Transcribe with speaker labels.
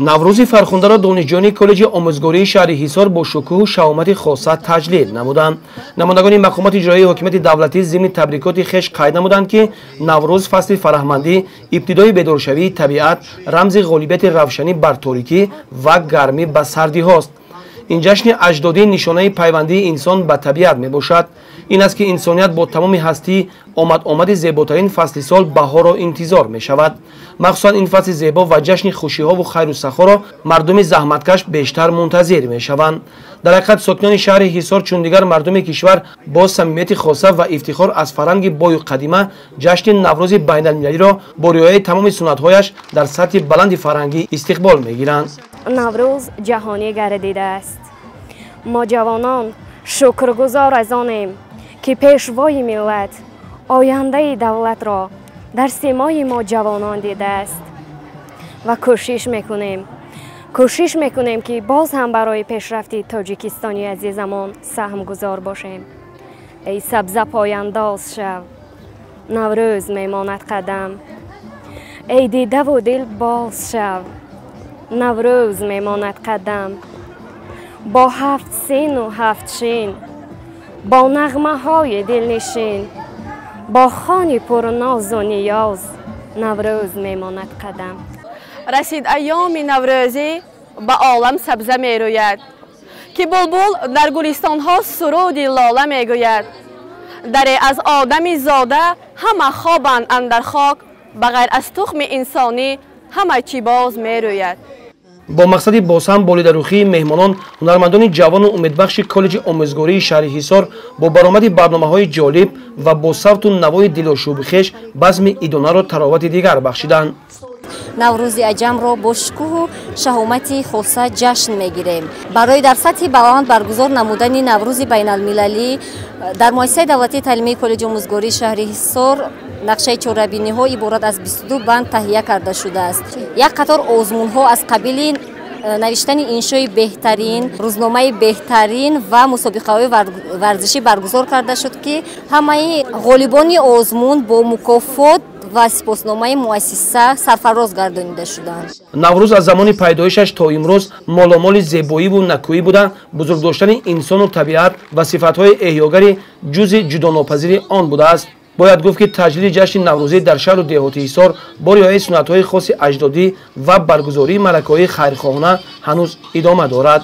Speaker 1: Наврӯзи фархундаро донишҷӯёни коллеҷи омӯзгории шаҳри Ҳисор бо шукӯҳу шаҳомати хоса таҷлил намуданд. Намояндагони мақомоти иҷроии ҳокимияти давлатӣ зимни табрикоти хеш қайд намуданд, ки Наврӯз фасли фараҳмандӣ, ибтидои бедоршавии табиат, рамзи ғолибияти равшанӣ бар торикӣ ва гармӣ ба сардиҳост. Ин ҷашни аҷдодӣ нишонаи пайвандии инсон ба табиат мебошад. Ин аст, ки инсоният бо тамоми ҳастӣ омад-омади зеботарин фасли сол баҳорро интизор мешавад. Махсусан ин фасли зебо ва ҷашни хушиҳову хайру сахоро мардуми заҳматкаш бештар мунтазир мешаванд. Дар ҳақиқат, сокинони шаҳри Ҳисор чун дигар мардуми кишвар бо самимияти хоса ва ифтихор аз фарҳанги бою қадима ҷашни Наврӯзи байналмилалиро бо риояи тамоми суннатҳояш дар сатҳи баланди фарҳангӣ истиқбол мегиранд.
Speaker 2: Наврӯз ҷаҳонӣ гардидааст. Мо ҷавонон шукргузор аз онем, ки пешвои миллат ояндаи давлатро дар симои мо ҷавонон дидааст ва кӯшиш мекунем, ки боз ҳам барои пешрафти Тоҷикистони азизамон саҳмгузор бошем. Эй сабзапояндоз шав, Наврӯз мемонад қадам. Эй дидаву дил боз шав, Наврӯз мемонад қадам. Бо ҳафт сину ҳафт шин, бо нағмаҳои дилнишин, бо хони пурнозу ниёз, Наврӯз мемонад қадам.
Speaker 3: Расид айёми наврӯзӣ, ба олам сабза мерӯяд, ки булбул дар гулистонҳо суруди лола мегӯяд. Даре аз одами зода ҳама хобанд андар хок, ба ғайр аз тухми инсонӣ ҳама чӣ боз мерӯяд.
Speaker 1: Бо мақсади босам болидарӯхии меҳмонон, ҳунармандони ҷавону умедбахши коллеҷи омӯзгории шаҳри Ҳисор бо баромади барномаҳои ҷолиб ва бо савту навои дилошӯби хеш базми идонаро таровати дигар бахшиданд.
Speaker 4: Наврӯзи аҷамро бо шукӯҳу шаҳомати хоса ҷашн мегирем. Барои дар сатҳи баланд баргузор намудани Наврӯзи байналмилалӣ дар муассисаи давлатии таълимии коллеҷи омӯзгории шаҳри Ҳисор нақшаи чорабиниҳо иборат аз 22 банд таҳия карда шудааст. Як қатор озмунҳо аз қабили навиштани иншои беҳтарин, рӯзномаи беҳтарин ва мусобиқаҳои варзишӣ баргузор карда шуд, ки ҳамаи ғолибони озмун бо мукофот ва сипосномаи муассиса сарфароз гардонида шуданд.
Speaker 1: Наврӯз аз замони пайдоишаш то имрӯз моломоли зебоиву накӯӣ буда, бузург доштани инсону табиат ва сифатҳои эҳёгари ҷузъи ҷудонопазири он будааст. Бояд гуфт, ки таҷлили ҷашни наврӯзӣ дар шаҳру деҳоти Ҳисор бо риояи суннатҳои хоси аҷдодӣ ва баргузории маъракаҳои хайрхоҳона ҳанӯз идома дорад.